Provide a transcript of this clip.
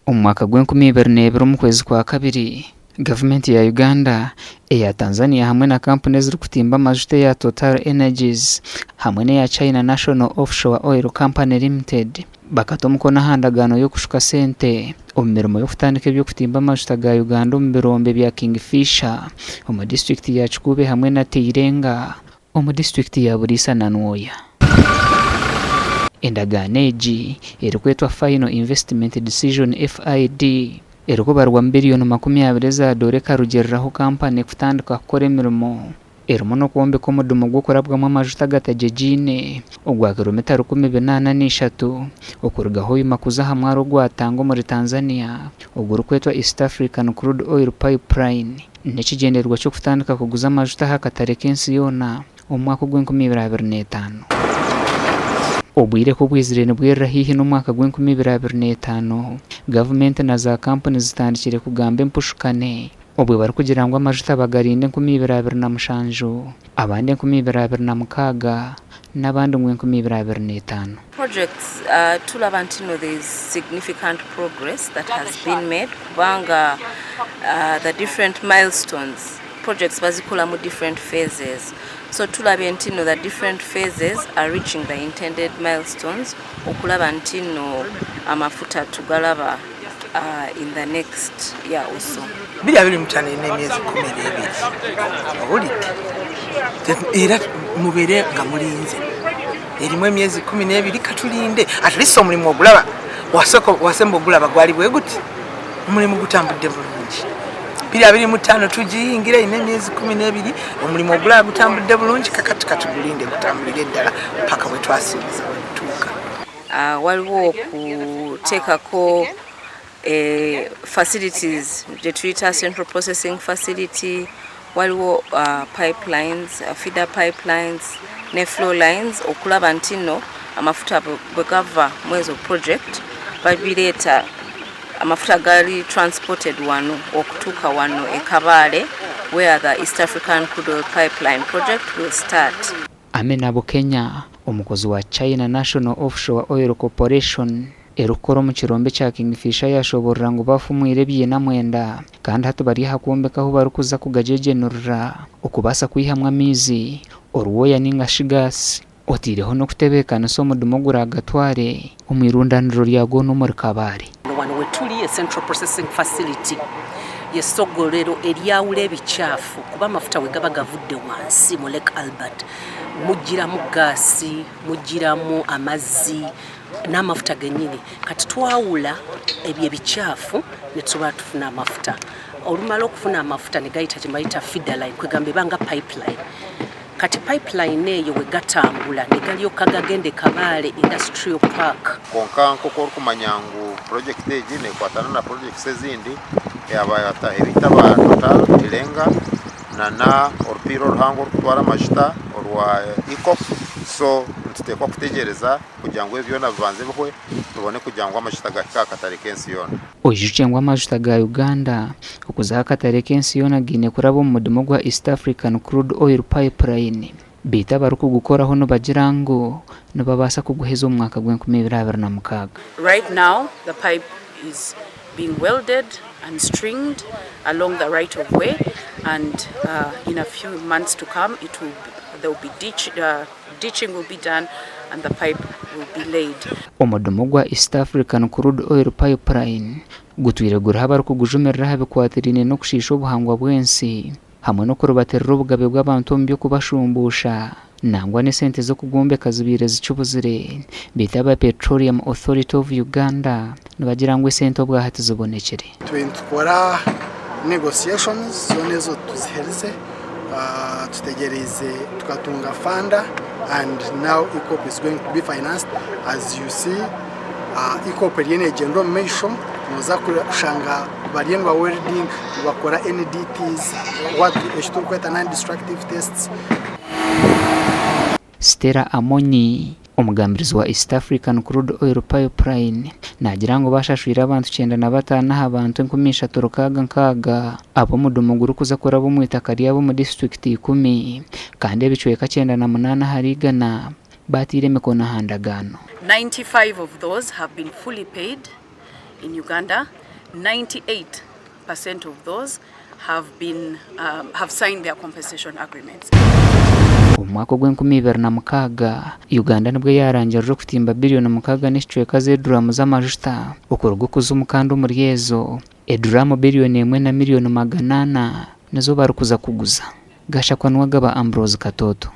Omu mwaka gw'enkumi ibiri n'ebiri omu kwezi kwa kabiri, gavumenti ya Uganda, eya Tanzania hamwe na kampuni ezirikutimba amajuta eya Total Energies hamwe n'eya China National Offshore Oil Company Limited bakata omukono aha ndagaano y'okushuka sente omu mirimo y'okutandika eby'okutimba amajuta ga Uganda omu birombe bya Kingfisher omu disiturikiti ya Kikuube hamwe na Teirenga omu disiturikiti ya Buliisa na Nwoya. Endagaano egi erikwetwa Final Investment Decision, FID, erikubarwamu biriyoni 20 eza doora ekarugiiriraho kampani kutandika kukora emirimo erimu n'okwombeka omudumu gw'okurabwamu amajuta agatagyegiine ogwa kiromita 1803 okuruga Hoima kuza aha mwaro ogwa Tanga omuri Tanzania ogurikwetwa East African Crude Oil Pipeline n'ekigyendererwa ky'okutandika kuguza amajuta aha katare k'ensi yoona omu mwaka ogw'enkumi ibiri abiri n'etaano. Obwire ku bwizire nibwirira haihi n'omwaka gw'enkumi ibiri abiri n'etaano, gavumenti na za kampuni zitandikire kugamba empushukane obwe barikugira ngu amajuta bagarinde 2027, abandi 2026 n'abandi ngu 2025. Projects tulaba nti no there is significant progress that has been made kubanga the different milestones projects bazikola mu different phases so tulabye nti no the different phases are reaching the intended milestones okulaba nti no amafuta tugalaba in the next year or so. 2025 erina emyezi 12 owulidde era mubeere nga mulinze erimu emyezi 12 katulinde at least omulimu ogulaba wasemba ogulaba gwali bwe guti omulimu gutambudde bulungi 2025 tugiyingira erina emyezi 12 omulimu ogulaba gutambudde bulungi kakati katugulinde gutambulire ddala paka bwe twasuubiza wetutuuka. Waliwo okuteekako facilities gye tuyita central processing facility, waliwo pipelines, feeder pipelines ne flow lines okulaba nti nno amafuta bwe gava mu ezo project babireeta amafuta gali transported wano okutuuka wano e Kabale where the East African Crude Oil Pipeline project will start. Amina Bukenya, omukozi wa China National Offshore Oil Corporation erikukora omu kirombe kya Kingfisher yashoborora ngu bafumwire ebiina mwenda kandi hati bari aha kwombeka ahu barikuza kugagyegyenurira okubaasa kwihamu amaizi, orwoya ninga shi gaasi oteireho n'okutebeekanisa omudumu oguragatware omu irundaniro ryagwo n'omuri Kabale. Wano wetuli e Central Processing Facility y'essogolero eryawula ebikyafu kuba amafuta wegaba gavudde wansi mu Lake Albert mujjiramu gaasi, mujjiramu amazzi n'amafuta gennyini. Kati twawula ebyo ebikyafu ne tusobola tufuna amafuta. Olumala okufuna amafuta ne gayita kye bayita feeder line, kwegamba eba nga pipeline. Kati pipeline eyo we gatambula ne galyoka gagenda e Kabale Industrial Park. Kwonka nk'oku orikumanya ngu purojekiti egi nekwatana na purojekiti ezindi, abataahi baitu aba Total Tilenga nana orupiira oruhango orukutwara amajuta orwa EACOP, so nituteekwa kutegyereza kugira ngu ebi byona bibanze bihwe tubone kugira ngu amajuta gahike aha katare k'ensi yoona. Oijukye ngu amajuta ga Uganda okuza aha katare k'ensi yoona gaine kuraba omu mudumu gwa East African Crude Oil Pipeline beitu abarikugukoraho nibagira ngu nibabaasa kuguheza omu mwaka gw'enkumi ibiri abiri na mukaaga. Right now the pipe is being welded and stringed along the right of way and in a few months to come it will there will be ditch ditching will be done and the pipe will be laid. Omudumu gwa East African Crude Oil Pipeline gutwire guriho abarikugujumirira aha bikwatiraine n'okushiisha obuhangwa bw'ensi hamwe n'okurubatirira obugabe bw'abantu omu by'okubashumbuusha nangwa n'esente z'okugwombeka zibaire zikibuzire beitu aba Petroleum Authority of Uganda nibagira ngu esente obwahati zibonekire. Tube nitukora negotiations zoona ezo tuziherize tutegyereize tukatunga funder and now EACOP is going to be financed as you see EACOP eriyo negyenda omu maisho noza kushanga bariyo niba welding nibakora NDTs eki turikweta non destructive tests. Stella Amonyi, omugambirizi wa East African Crude Oil Pipeline naagira ngu bashashwire abantu 95 aha bantu 3660 abu omudumu gurikuza kuraba omu itaka ryabo omu disiturikiti ikumi kandi ebicweka 98 ahari igana baataire emikono aha ndagaano. 95 of those have been fully paid in Uganda, 98% of those have been um, have signed their compensation agreements. Omu mwaka ogw'enkumi ibiri na mukaaga, Uganda nibwo yaarangirira okutimba biriyoni mukaaga n'ekicweka z'eduraamu z'amajuta okuruga okuzimu kandi omuri ezo, eduraamu biriyoni emwe na miriyoni magana ana nizo barikuza kuguza. Gashakwa Nuwagaba Ambrose Katoto.